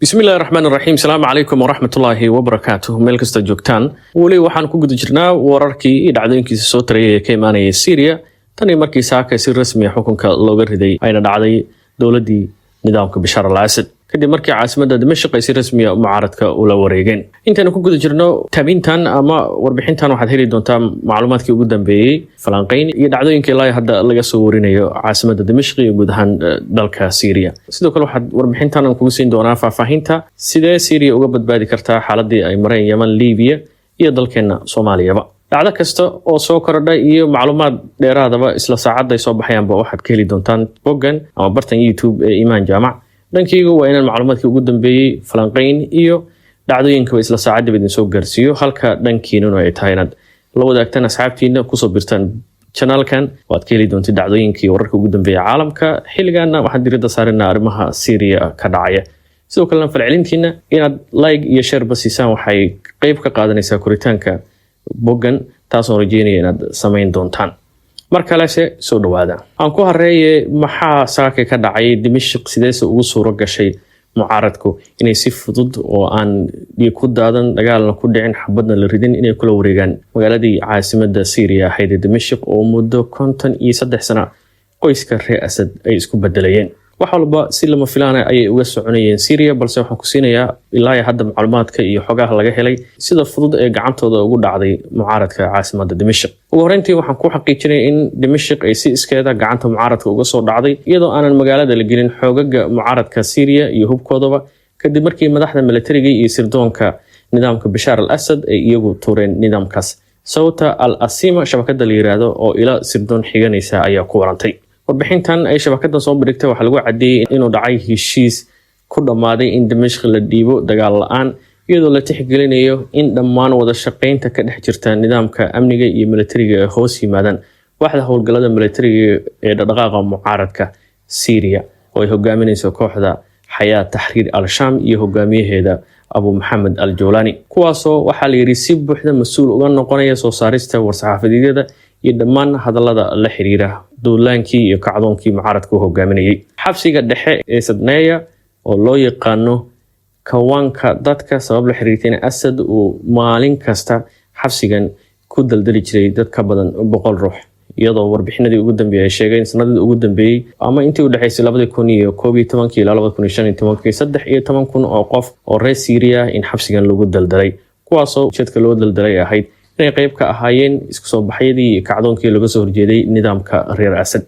Bismillahi raxmaan raxiim. Asalaamu calaykum waraxmatullaahi wabarakaatuh. Meel kasta joogtaan, weli waxaan ku guda jirnaa wararkii iyo dhacdooyinkiisa soo tarayay ee ka imaanaya Syria tan iyo markii saaka si rasmiya xukunka looga riday ayna dhacday dowladii nidaamka Bashaar al Asad, kadib markii caasimadda Dimashq ay si rasmiya mucaaradka ula wareegeen. Intaynu ku guda jirno tabintan ama warbixintan, waxaad heli doontaa macluumaadkii ugu dambeeyey, falanqeyn iyo dhacdooyinka ilaa hadda laga soo warinayo caasimadda Dimashq iyo guud ahaan dalka Syria. Sidoo kale waxaad warbixintan aan kugu siin doonaa faahfaahinta sidee Syria uga badbaadi kartaa xaaladii ay mareen Yemen, Libiya iyo dalkeena Soomaaliyaba. Dhacdo kasta oo soo kordha iyo macluumaad dheeraadaba isla saacadday soo baxayaanba waxaad ka heli doontaan boggan ama bartan YouTube ee Imaan Jaamac. Dhankaygu waa inaan macluumaadkii ugu dambeeyey, falanqeyn iyo dhacdooyinkaba isla saacaddiba idin soo gaarsiiyo, halka dhankiinuna ay tahay inaad la wadaagtaan asxaabtiina, kusoo birtaan channelkan. Waad ka heli doontid dhacdooyinkii wararka ugu dambeeya caalamka. Xilligaana waxaan diiradda saaranaa arrimaha Syria ka dhacaya. Sidoo kalena falcelintiina inaad like iyo shareba siisaan waxay qeyb ka qaadanaysaa koritaanka boggan, taasoo rajeynaya inaad samayn doontaan. Mar kalese soo dhawaada. Aan ku horeeye, maxaa saaka ka dhacay Dimashq? Sideese ugu suuro gashay mucaaradku inay si fudud oo aan dhiig ku daadan, dagaalna ku dhicin, xabadna la ridin, inay kula wareegaan magaaladii caasimada Syria ahayd ee Dimashq, oo muddo 53 sano qoyska reer Asad ay isku bedelayeen? Wax walba si lama filaana ayay uga soconayeen Syria, balse waxaan ku siinayaa ilaa hadda macluumaadka iyo xogaha laga helay sida fudud ee gacantooda ugu dhacday mucaaradka caasimada Dimashq. Ugu horreyntii, waxaan ku xaqiijinaya in Dimashq ay si iskeeda gacanta mucaaradka uga soo dhacday, iyadoo aanan magaalada la gelin xoogaga mucaaradka Syria iyo hubkoodaba, kadib markii madaxda militariga iyo sirdoonka nidaamka Bashaar al Asad ay iyagu tuureen nidaamkaas. Sawta al Asima, shabakada la yiraahdo oo ila sirdoon xiganaysa, ayaa ku warantay. Warbixintan ay shabakadan soo bandhigtay waxaa lagu cadeeyey inuu dhacay heshiis ku dhammaaday in Dimashq la dhiibo dagaal la-aan, iyadoo la tixgelinayo in dhammaan wada shaqeynta ka dhex jirta nidaamka amniga iyo militariga ay hoos yimaadaan waaxda howlgallada militariga ee dhaqdhaqaaqa mucaaradka Syria, oo ay hogaaminayso kooxda Xayaat Taxriir al-Sham iyo hogaamiyaheeda Abu Maxamed al Jolani, kuwaasoo waxaa la yidhi si buuxda mas-uul uga noqonaya soo saarista war-saxaafadeedyada iyo dhammaan hadallada la xiriira duulaankii iyo kacdoonkii mucaaradka u hogaaminayay. Xabsiga dhexe ee Sadneya, oo loo yaqaano kawaanka dadka, sabab la xiriirta in Asad uu maalin kasta xabsigan ku daldali jiray dad ka badan 100 ruux, iyadoo warbixinadii ugu dambeeyey ay sheegeen sanadii ugu dambeeyey ama intii u dhexeysay 2011-kii ilaa 2015-kii 13,000 oo qof oo reer Syria in xabsigan lagu daldalay, kuwaasoo ujeedka loo daldalay ahayd inay qeyb ka ahaayeen isku soo baxyadii iyo kacdoonkii laga soo horjeeday nidaamka reer Asad.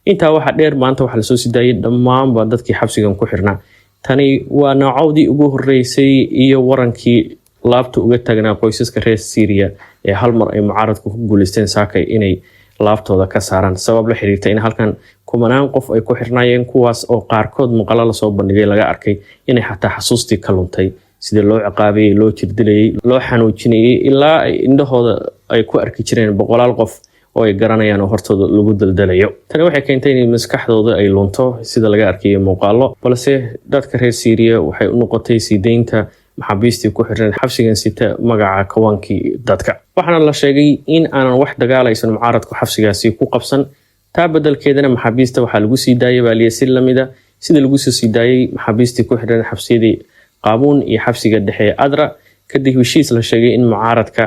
Intaa waxaa dheer, maanta waxaa lasoo sidaayay dhammaanba dadkii xabsigan ku xirnaa. Tani waa noocowdii ugu horeysay iyo warankii laabta uga taagnaa qoysaska reer Syria ee hal mar ay mucaaradku ku guuleysteen saakay inay laabtooda ka saaraan, sabab la xiriirta in halkan kumanaan qof ay ku xirnaayeen, kuwaas oo qaarkood muuqalo lasoo bandhigay laga arkay inay xataa xasuustii ka luntay sidii loo ciqaabayay, loo jirdilayay, loo xanuujinayay, ilaa ay indhahooda ay ku arki jireen boqolaal qof oo ay garanayaan oo hortooda lagu daldalayo. Tani waxay keentay in maskaxdooda ay lunto, sida laga arkayay muuqaalo. Balse dadka reer Syria waxay u noqotay sii deynta maxaabiistii ku xiran xabsigan sita magaca kawaankii dadka. Waxaana la sheegay in aanan wax dagaalaysan mucaaradku xabsigaasi ku qabsan. Taa bedelkeedana maxaabiista waxaa lagu sii daayay baaliye si lamida sida lagu soo sii daayay maxaabiistii ku xiran xabsiyadii Qaabuun iyo xabsiga dhexe ee Adra, kadib heshiis la sheegay in mucaaradka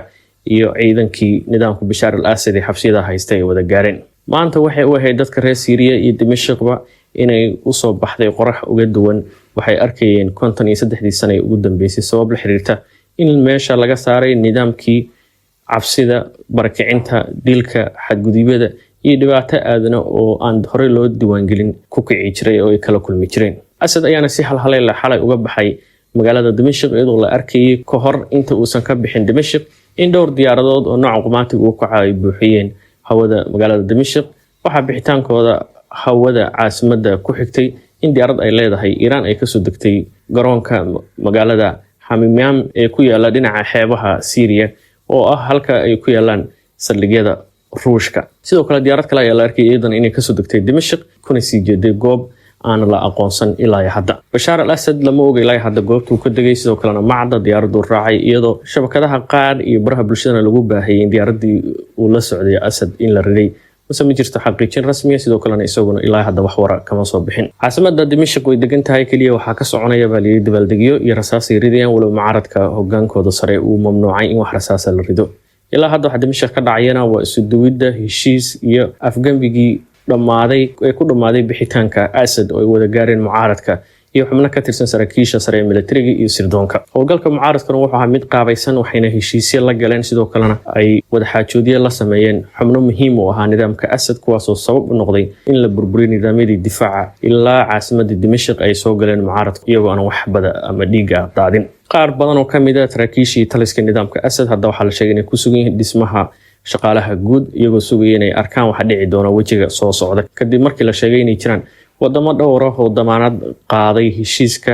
iyo ciidankii nidaamka Bashaar al Asad ee xabsiyada haysta ay wada gaareen. Maanta waxay u ahayd dadka reer Syria iyo Dimashqba inay usoo baxday qorax uga duwan waxay arkayeen 53-dii sana ee ugu dambeysay, sabab la xiriirta in meesha laga saaray nidaamkii cabsida, barakicinta, dilka, xadgudubyada iyo dhibaato aadana oo aan horey loo diiwaangelin ku kici jiray oo ay kala kulmi jireen. Asad ayaana si halhaleela xalay uga baxay magaalada Dimashq, iyadoo la arkayay ka hor inta uusan ka bixin Dimashq in dhowr diyaaradood oo nooca qumaatiga u kaca ay buuxiyeen hawada magaalada Dimashq. Waxaa bixitaankooda hawada caasimadda ku xigtay in diyaarad ay leedahay Iiraan ay kasoo degtay garoonka magaalada Xamimiam ee ku yaala dhinaca xeebaha Syria, oo ah halka ay ku yaalaan saldhigyada Ruushka. Sidoo kale diyaarad kale ayaa la arkay iyadana inay kasoo degtay Dimashq, kuna sii jeeday goob aan la aqoonsan ilaa hadda. Bashaar al Asad lama oga ilaa hadda goobtuu ka degay, sidoo kalena macda diyaaraduu raacay, iyadoo shabakadaha qaar iyo baraha bulshadana lagu baahiyay in diyaaradii uu la socday Asad in la riday. Mase ma jirto xaqiijin rasmiya. Sidoo kalena isaguna ilaa hadda wax wara kama soo bixin. Caasimada Dimashq way degan tahay, keliya waxaa ka soconaya baa layidhi dabaaldegyo iyo rasaasay ridayaan, walow mucaaradka hogaankooda sare uu mamnuucay in wax rasaasa la rido. Ilaa hadda waxa Dimashq ka dhacayana waa isu duwidda heshiis iyo afgembigii dhammaaday ee ku dhammaaday bixitaanka Asad, oo ay wada gaareen mucaaradka iyo xubno ka tirsan saraakiisha sare ee militariga iyo sirdoonka. Howlgalka mucaaradkuna wuxuu ahaa mid qaabaysan, waxayna heshiisyo la galeen, sidoo kalena ay wadaxaajoodyo la sameeyeen xubno muhiim u ahaa nidaamka Asad, kuwaasoo sabab u noqday in la burburiyo nidaamyadii difaaca ilaa caasimada Dimashq ay soo galeen mucaaradku, iyagoo aan wax bada ama dhiiga daadin. Qaar badan oo kamid a saraakiishii taliska nidaamka Asad hadda waxaa la sheegay inay ku sugan yihiin dhismaha shaqaalaha guud, iyagoo sugaya inay arkaan waxa dhici doona wejiga soo socda, kadib markii la sheegay inay jiraan wadamo dhowr ah oo damaanad qaaday heshiiska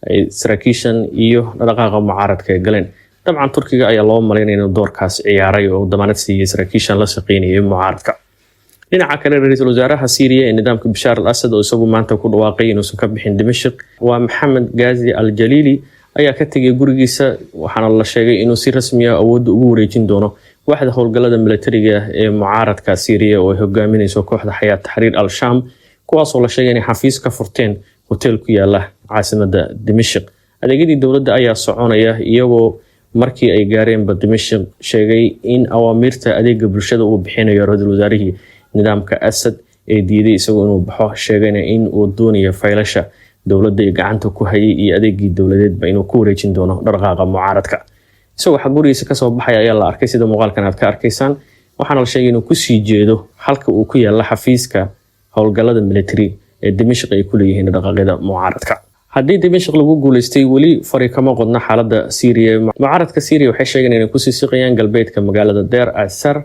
ay saraakiishan iyo dhaqaaqa mucaaradka ay galeen. Dabcan Turkiga ayaa loo malaynaya inuu doorkaas ciyaaray oo damaanad siiyey saraakiishan la shaqeynayay mucaaradka. Dhinaca kale, ra-iisul wasaaraha Siiriya ee nidaamka Bashaar al Asad, oo isagu maanta ku dhawaaqay inuusan ka bixin Dimashq, waa Maxamed Ghazi al Jaliili, ayaa ka tegay gurigiisa, waxaana la sheegay inuu si rasmi ah awoodda ugu wareejin doono waaxda howlgallada militariga ee mucaaradka Siiriya oo ay hogaaminayso kooxda Xayaat Taxriir al Sham, kuwaasoo la sheegay inay xafiis ka furteen hotel ku yaala caasimada Dimashq. Adeegyadii dowladda ayaa soconaya, iyagoo markii ay gaareenba Dimashq sheegay in awaamiirta adeega bulshada uu bixinayo ra-iisul wasaarihii nidaamka Asad ee diiday isagoo inuu baxo, sheegayna in uu doonayo faylasha dowladda iyo gacanta ku hayay iyo adeegii dowladeedba inuu ku wareejin doono dhaqaaqa mucaaradka. Isagoo xag gurigiisa kasoo baxaya ayaa la arkay, sida muuqaalkan aad ka arkaysaan, waxaana la sheegay inuu kusii jeedo halka uu ku yaala xafiiska howlgallada military ee Dimashq ay ku leeyihiin dhaqaaqyada mucaaradka. Haddii Dimashq lagu guuleystay, weli fari kama qodna xaaladda Siiriya. Mucaaradka Siiriya waxay sheegeen inay kusii siqayaan galbeedka magaalada Deer Asar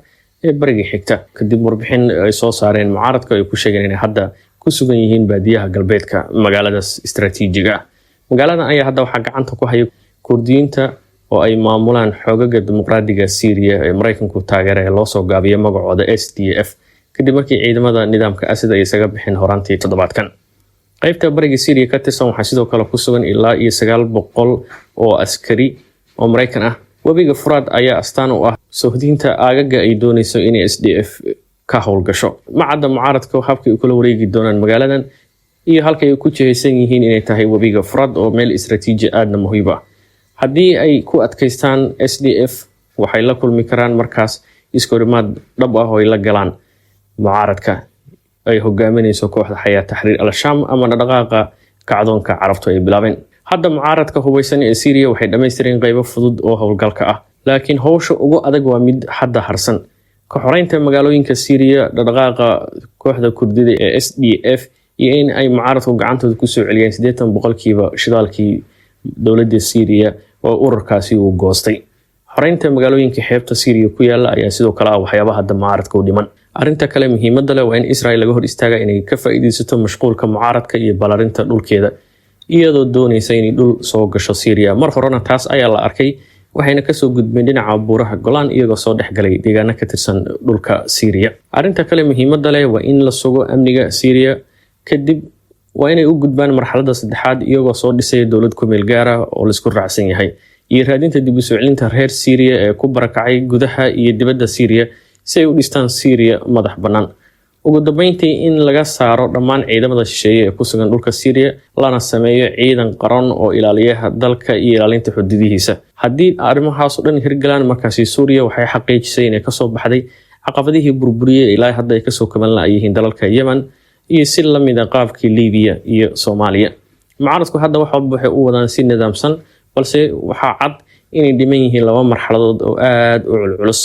ee bariga xigta, kadib warbixin ay soo saareen mucaaradka ay ku sheegeen inay hadda ku sugan yihiin baadiyaha galbeedka magaaladaas istaraatiijiga ah. Magaaladan ayaa hadda waxaa gacanta ku haya Kurdiyiinta oo ay maamulaan xoogaga dimuqraadiga Siiriya ee Maraykanku taageera ee loosoo gaabiyo magacooda SDF, kadib markii ciidamada nidaamka Asad ay isaga bixeen horaantii toddobaadkan. Qaybta bariga Syria ka tirsan waxaa sidoo kale ku sugan ilaa iyo 900 oo askari oo Maraykan ah. Webiga Furaad ayaa astaan u ah sohdinta aagaga ay dooneyso inay SDF ka howlgasho. Macadda mucaaradka habkay u kala wareegi doonaan magaaladan iyo halkay ku jihaysan yihiin inay tahay webiga Furaad, oo meel istaraatiiji aadna muhiim ah. Haddii ay ku adkaystaan SDF, waxay la kulmi karaan markaas iskahorimaad dhab ah oo ay la galaan mucaaradka ay hogaaminayso kooxda Xayaa Taxriir al-Sham ama dhaqaaqa kacdoonka Carabtu ay bilaabeen. Hadda mucaaradka hubeysan ee Syria waxay dhammaystireen qeybo fudud oo howlgalka ah, laakiin howsha ugu adag waa mid hadda harsan: ka xoreynta magaalooyinka Syria dhaqdhaqaaqa kooxda Kurdida ee SDF, iyo in ay mucaaradku gacantooda kusoo celiyeen 80% shidaalkii dowladda Syria oo ururkaasi uu goostay. Xoreynta magaalooyinka xeebta Syria ku yaala ayaa sidoo kale ah waxyaabaha hadda mucaaradka u dhiman. Arrinta kale muhiimadda leh waa in Israel laga hor istaaga inay ka faa'iidaysato mashquulka mucaaradka iyo ballaarinta dhulkeeda, iyadoo dooneysa inay dhul soo gasho Syria. Mar horena taas ayaa la arkay, waxayna kasoo gudbeen dhinaca buuraha Golan, iyagoo soo dhexgalay deegaano ka tirsan dhulka Syria. Arrinta kale muhiimadda leh waa in la sugo amniga Syria. Kadib waa inay u gudbaan marxaladda saddexaad, iyagoo soo dhisaya dowlad kumeel gaara oo laisku raacsan yahay, iyo raadinta dib u soo celinta reer Syria ee ku barakacay gudaha iyo dibadda Syria, si ay u dhistaan Syria madax bannaan. Ugu dambeyntii, in laga saaro dhammaan ciidamada shisheeye ee ku sugan dhulka Syria, lana sameeyo ciidan qaran oo ilaaliyaha dalka iyo ilaalinta xuduudihiisa. Haddii arrimahaas oo dhan hirgalaan, markaasi Suuriya waxay xaqiijisay inay kasoo baxday caqabadihii burburiyey ilaa hadda ay kasoo kaban la-yihiin dalalka Yemen, iyo si lamid a qaabkii Libiya iyo Soomaaliya. Mucaaradku hadda wax walba waxay u wadaan si nidaamsan, balse waxaa cad inay dhiman yihiin laba marxaladood oo aada u culculus,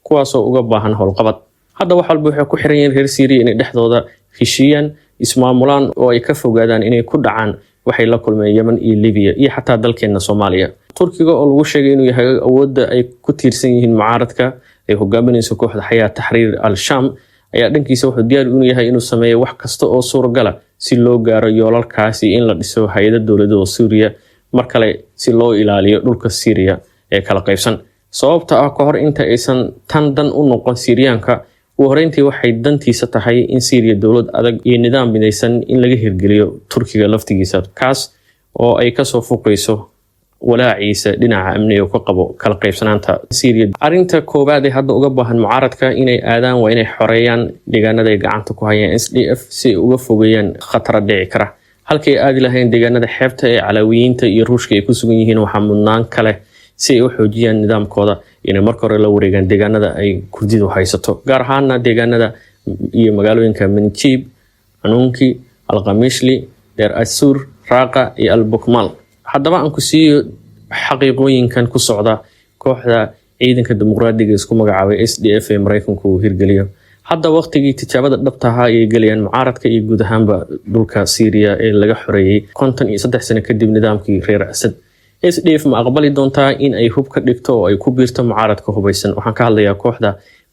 kuwaasoo uga baahan howlqabad. Hadda wax walba waxay ku xiran yihiin reer Syria inay dhexdooda heshiiyaan, ismaamulaan, oo ay ka fogaadaan inay ku dhacaan waxay la kulmeen Yemen iyo Libiya iyo xataa dalkeena Soomaaliya. Turkiga, oo lagu sheegay inuu yahay awoodda ay ku tiirsan yihiin mucaaradka ay hogaaminayso kooxda Xayaa Taxriir al-Sham, ayaa dhankiisa wuxuu diyaar u yahay inuu sameeyo wax kasta oo suuragala si loo gaaro yoolalkaasi, in la dhiso hay-ado dowladeed oo Suuriya mar kale, si loo ilaaliyo dhulka Syria ee kala qaybsan. Sababta ah, ka hor inta aysan tan dan u noqon Siiriyaanka, ugu horeyntii waxay dantiisa tahay in Syria dowlad adag iyo nidaam midaysan in laga hirgeliyo Turkiga laftigiisa, kaas oo ay kasoo fuqayso Walaaciisa dhinaca amniga ka qabo kala qaybsanaanta Syria. Arrinta koowaad ee hadda uga baahan mucaaradka inay aadaan waa inay xoreeyaan deegaanada ay gacanta ku hayaan SDF, si ay uga fogeeyaan khatara dhici kara. Halkay aadi lahayn deegaanada xeebta ee Calaawiyiinta iyo Ruushka ay ku sugan yihiin, waxaa mudnaan kale si ay u xoojiyaan nidaamkooda inay marka hore la wareegaan deegaanada ay Kurdidu haysato, gaar ahaana deegaanada iyo magaalooyinka Manjiib, Canuunki, Alqamishli, Deer Asuur, Raaqa iyo Albukmal. Haddaba aan ku siiyo xaqiiqooyinkan ku socda kooxda ciidanka dimuqraadiga isku magacaabay SDF ee Mareykanku uu hirgeliyo. Hadda waqtigii tijaabada dhabta ahaa ayay gelayaan mucaaradka iyo guud ahaanba dhulka Syria ee laga xoreeyey 53 sano kadib nidaamkii reer Asad. SDF ma aqbali doontaa in ay hub ka dhigto oo ay ku biirto mucaaradka hubaysan? Waxaan ka hadlayaa kooxda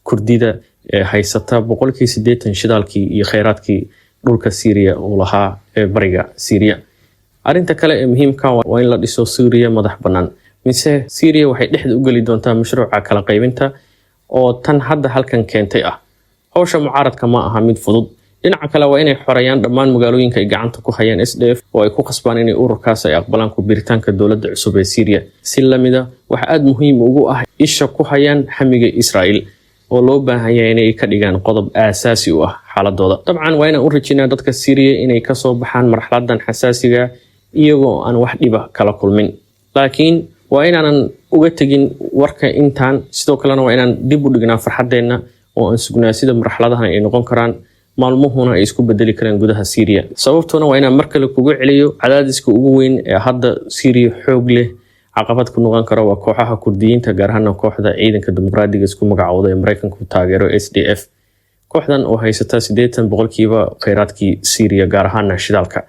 Kurdida ee haysata 80% shidaalkii iyo kheyraadkii dhulka Syria uu lahaa ee bariga Syria. Arrinta kale ee muhiimka waa in la dhiso Syria madax bannaan, mise Syria waxay dhexda u geli doontaa mashruuca kala qaybinta oo tan hadda halkan keentay ah? Howsha mucaaradka ma aha mid fudud. Dhinaca kale, waa inay xoreeyaan dhammaan magaalooyinka ay gacanta ku hayaan SDF oo ay ku khasbaan inay ururkaas ay aqbalaan ku biiritaanka dowladda cusub ee Syria. Si lamida, waxa aada muhiim ugu ah isha ku hayaan xamiga Israel oo loo baahan yahay inay ka dhigaan qodob aasaasi u ah xaaladooda. Dabcan, waa inaan u rajinaa dadka Syria inay kasoo baxaan marxaladan xasaasiga iyagoo aan wax dhiba kala kulmin, laakiin waa inaanan uga tegin warka intaan. Sidoo kalena waa inaan dib u dhignaa farxadeenna oo aan sugnaa sida marxaladahan ay noqon karaan, maalmuhuna ay isku bedeli karaan gudaha Syria. Sababtuna waa inaan mar kale kugu celiyo: cadaadiska ugu weyn ee hadda Syria xoog leh caqabad ku noqon kara waa kooxaha Kurdiyiinta, gaar ahaana kooxda ciidanka dimuqraadiga isku magacooda ee Mareykanku taageero, SDF. Kooxdan oo haysata 80% kheyraadkii Syria, gaar ahaana shidaalka,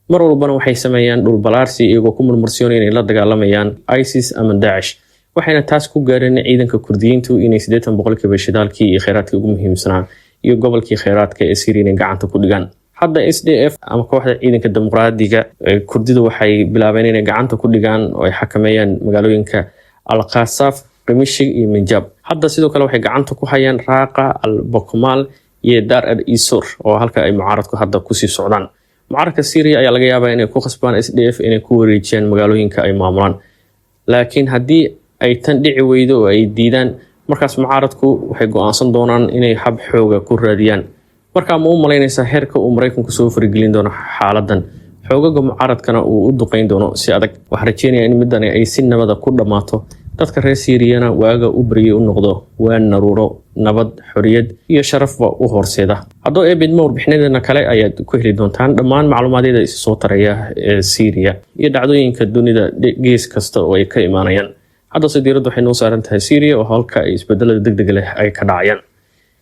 mar walbana waxay sameeyaan dhulbalaarsi iyagoo ku murmursiyoonaya inay la dagaalamayaan ISIS ama Daacish. Waxayna taas ku gaareen ciidanka Kurdiyiintu inay 80% shidaalkii iyo kheyraadkii ugu muhiimsanaa iyo gobolkii kheyraadka ee Syria inay gacanta ku dhigaan. Hadda SDF ama kooxda ciidanka dimuqraadiga Kurdidu waxay bilaabeen inay gacanta ku dhigaan oo ay xakameeyaan magaalooyinka Alkhasaf, Qimishig iyo Minjab. Hadda sidoo kale waxay gacanta ku hayaan Raaqa, Al Bokmal iyo Dar al Isur, oo halka ay mucaaradku hadda kusii socdaan. Mucaaradka Syria ayaa laga yaabaa inay ku khasbaan SDF inay ku wareejiyaan magaalooyinka ay maamulaan, laakiin haddii ay tan dhici weydo oo ay diidaan, markaas mucaaradku waxay go-aansan doonaan inay hab xooga ku raadiyaan. Markaa ma u malaynaysaa heerka uu Maraykanku soo faragelin doono xaaladan, xoogaga mucaaradkana uu u duqeyn doono si adag? Waxaan rajeynayaa in midani ay si nabada ku dhammaato, dadka reer Siiriyana waaga u baryay u noqdo waa naruuro nabad, xoriyad iyo sharafba u horseeda. Haddoo eebidmo, warbixinadeena kale ayaad ku heli doontaan dhammaan macluumaadyada isa soo taraya ee Siiriya iyo dhacdooyinka dunida gees kasta oo ay ka imaanayaan. Haddase diiraddu waxay noo saaran tahay Siiriya oo halka ay isbedelada degdega leh ay ka dhacayaan.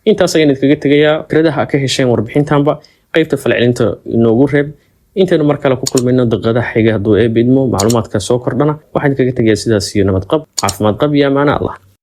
Intaas ayaan idinkaga tegayaa. Fikradaha ka hesheen warbixintanba qeybta falcelinta inoogu reeb. Intaynu mar kale ku kulmayno daqiiqadaha xiga, hadduu Eebe idmo, macluumaadka soo kordhana, waxaan idinkaga tegayaa sidaas iyo nabad qab, caafimaad qab iyo amaano Allah.